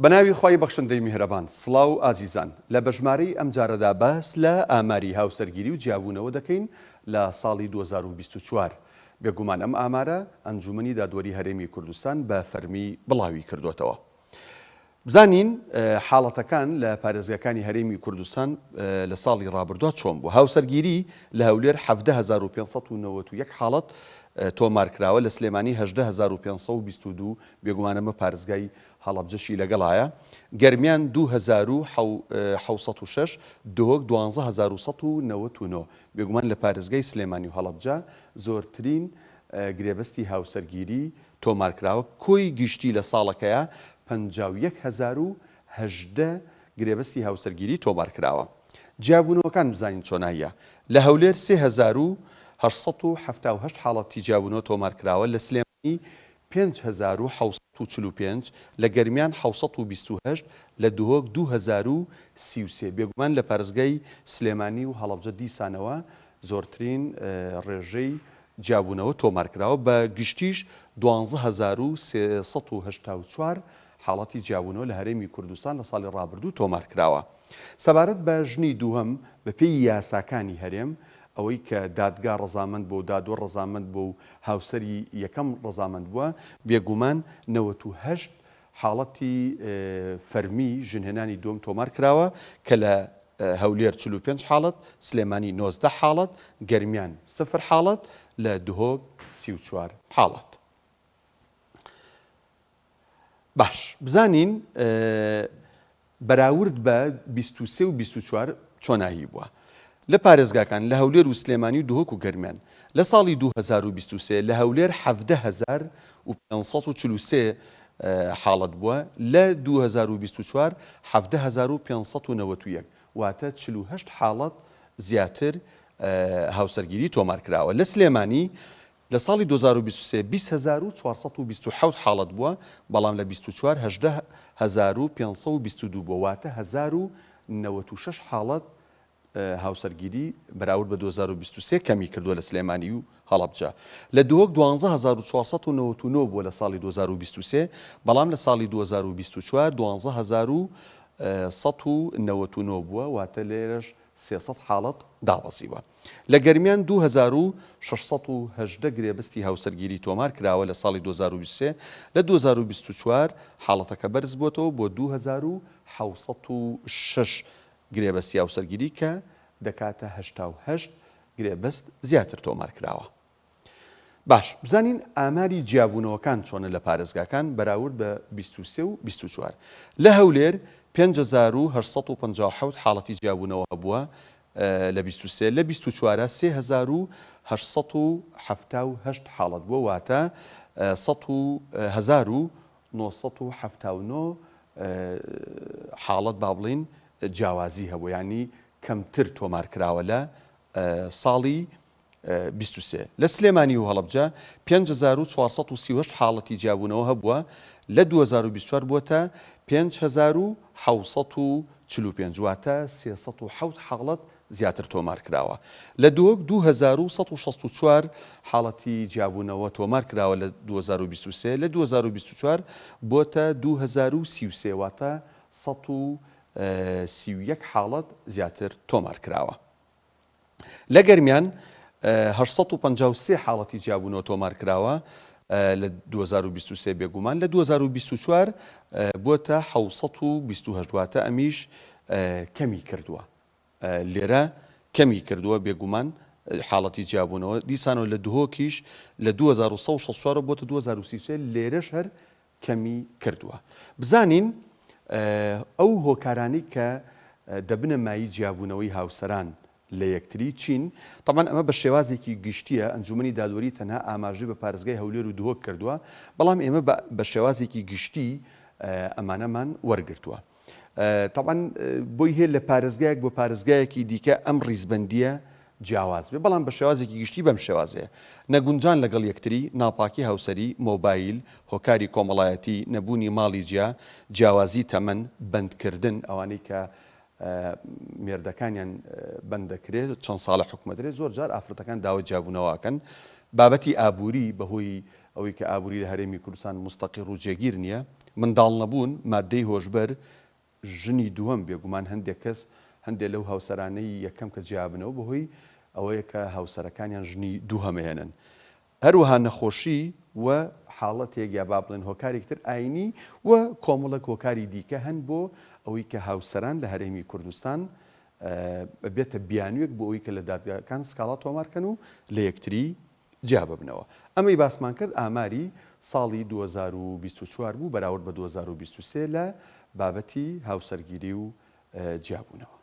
بەناوی خوای بەخشندەی میهرەبان. سڵاو ئازیزان، لە بەژمارەی ئەمجارەدا باس لە ئاماری هاوسەرگیری و جیابوونەوە دەکەین لە ساڵی 2024. بێگومان ئەم ئامارە ئەنجومەنی دادوەری هەرێمی کوردستان بە فەرمی بڵاوی کردۆتەوە. بزانین حاڵەتەکان لە پارێزگاکانی هەرێمی کوردستان لە ساڵی ڕابردووە چۆن بوو. هاوسەرگیری لە هەولێر 17591 حاڵەت تۆمارکراوە، لە سلێمانی 18522، بێگومان ئەمە پارێزگای هەڵەبجەشی لەگەڵایە، گەرمیان 2706، دهۆک 12199. بێگومان لە پارێزگای سلێمانی و هەڵەبجە زۆرترین گرێبەستی هاوسەرگیری تۆمارکراوە، کۆی گشتی لە ساڵەکەیا 51018 گرێبەستی هاوسەرگیری تۆمارکراوە. جیابوونەوەکان بزانین چۆناییە، لە هەولێر 3878 حاڵەتی جیابوونەوە تۆمارکراوە، لە سلێمانی 5745، لە گەرمیان 728، لە دهۆک 2033. بێگومان لە پارێزگای سلێمانی و هەڵەبجە دیسانەوە زۆرترین ڕێژەی جیابوونەوە تۆمارکراوە، بە گشتیش 12384 حاڵەتی جیابوونەوە لە هەرێمی کوردستان لە ساڵی ڕابردوو تۆمارکراوە. سەبارەت بە ژنی دووهەم، بەپێی یاساکانی هەرێم، ئەوەی کە دادگا ڕەزامەند بووە و دادوەر ڕەزامەند بووە و هاوسەری یەکەم ڕەزامەند بووە، بێگومان 98 حاڵەتی فەرمی ژنهێنانی دووەم تۆمارکراوە کە لە هەولێر 45 حاڵەت، سلێمانی 19 حاڵەت، گەرمیان سفر حاڵەت، لە دهۆک 34 حاڵەت. باش بزانین بەراورد بە 23 و 24 چۆناهی بووە لە پارێزگاکان لە هەولێر و سلێمانی و دهۆک و گەرمیان. لە ساڵی 2023 لە هەولێر 17543 حاڵەت بووە، لە 2024 17591، واتە 48 حاڵەت زیاتر هاوسەرگیری تۆمارکراوە. لە سلێمانی لە ساڵی 2023 20427 حاڵەت بووە، بەڵام لە 24 18522 بووە، واتە 1096 حاڵەت هاوسەرگیری بەراورد بە 2023 کەمی کردووە لە سلێمانی و هەڵەبجە. لە دهۆک 12499 بووە لە ساڵی 2023، بەڵام لە ساڵی 2024 12199 بووە، واتە لێرەش 300 حاڵەت دابەزیوە. لە گەرمیان 2618 گرێبەستی هاوسەرگیری تۆمار کراوە لە ساڵی 2023، لە 2024 حاڵەتەکە بەرزبووەتەوە بۆ 2706 گرێبەستی هاوسەرگیری کە دەکاتە 88 گرێبەست زیاتر تۆمار کراوە. باش بزانین ئاماری جیابوونەوەکان چۆنە لە پارێزگاکان بەراورد بە 23 و 24. لە هەولێر 5857 حاڵەتی جیابوونەوە هەبووە لە 23، لە 24 3878 حاڵەت بووە، واتە 1979 حاڵەت با بڵێین جیاوازی هەبووە، یانی کەمتر تۆمار کراوە لە ساڵی 23. لە سلێمانی و هەڵەبجە 5438 حاڵەتی جیابوونەوە هەبووە، لە 2024 بووەتە 5745، واتە 307 حاڵەت زیاتر تۆمار کراوە. لە دهۆک 2164 حاڵەتی جیابوونەوە تۆمار کراوە لە 2023، لە 2024 بۆتە 2033، واتە 131 حاڵەت زیاتر تۆمار کراوە. لە گەرمیان 853 حاڵەتی جیابوونەوە تۆمار کراوە لە 2023، بێگومان لە 2024 بۆتە 728، واتە ئەمیش کەمی کردووە، لێرە کەمی کردووە. بێگومان حاڵەتی جیابوونەوە دیسانەوە لە دهۆکیش لە 2164 بۆتە 2033، لێرەش هەر کەمی کردووە. بزانین ئەو هۆکارانەی کە دەبنە مایەی جیابوونەوەی هاوسەران لە یەکتری چین؟ تەبعەن ئەمە بە شێوازێکی گشتییە، ئەنجوومەنی دادوەری تەنها ئاماژەی بە پارێزگای هەولێر و دهۆک کردووە، بەڵام ئێمە بە شێوازێکی گشتی ئەمانەمان وەرگرتووە. تەبعەن بۆی هەیە لە پارێزگایەک بۆ پارێزگایەکی دیکە ئەم ڕیزبەندییە جیاواز بێ، بەڵام بە شێوازێکی گشتی بەم شێوازەیە، نەگونجان لەگەڵ یەکتری، ناپاکی هاوسەری، مۆبایل، هۆکاری کۆمەڵایەتی، نەبوونی ماڵی جیا، جیاوازی تەمەن، بەندکردن، ئەوانەی کە مێردەکانیان بەند دەکرێت چەند ساڵە حوکم ئەدرێت، زۆر جار ئافرەتەکان داوای جیابوونەوە ئەکەن. بابەتی ئابووری، بەهۆی ئەوەی کە ئابووری لە هەرێمی کوردستان موستەقیڕ و جێگیر نییە، منداڵ نەبوون، ماددەی هۆشبەر، ژنی دووەم، بێگومان هەندێک کەس هەندێک لەو هاوسەرانەی یەکەم کە جیابنەوە بەهۆی ئەوەیە کە هاوسەرەکانیان ژنی دووهەم ئەهێنن. هەروەها نەخۆشی و حاڵەتێک یا با بڵێن هۆکارێکی تر ئاینی و کۆمەڵێک هۆکاری دیکە هەن بۆ ئەوەی کە هاوسەران لە هەرێمی کوردستان بێتە بیانوویەک بۆ ئەوەی کە لە دادگاکان سکاڵا تۆمار کەن و لە یەکتری جیا ببنەوە. ئەمەی باسمان کرد ئاماری ساڵی 2024 بوو بەراورد بە 2023 لە بابەتی هاوسەرگیری و جیابوونەوە.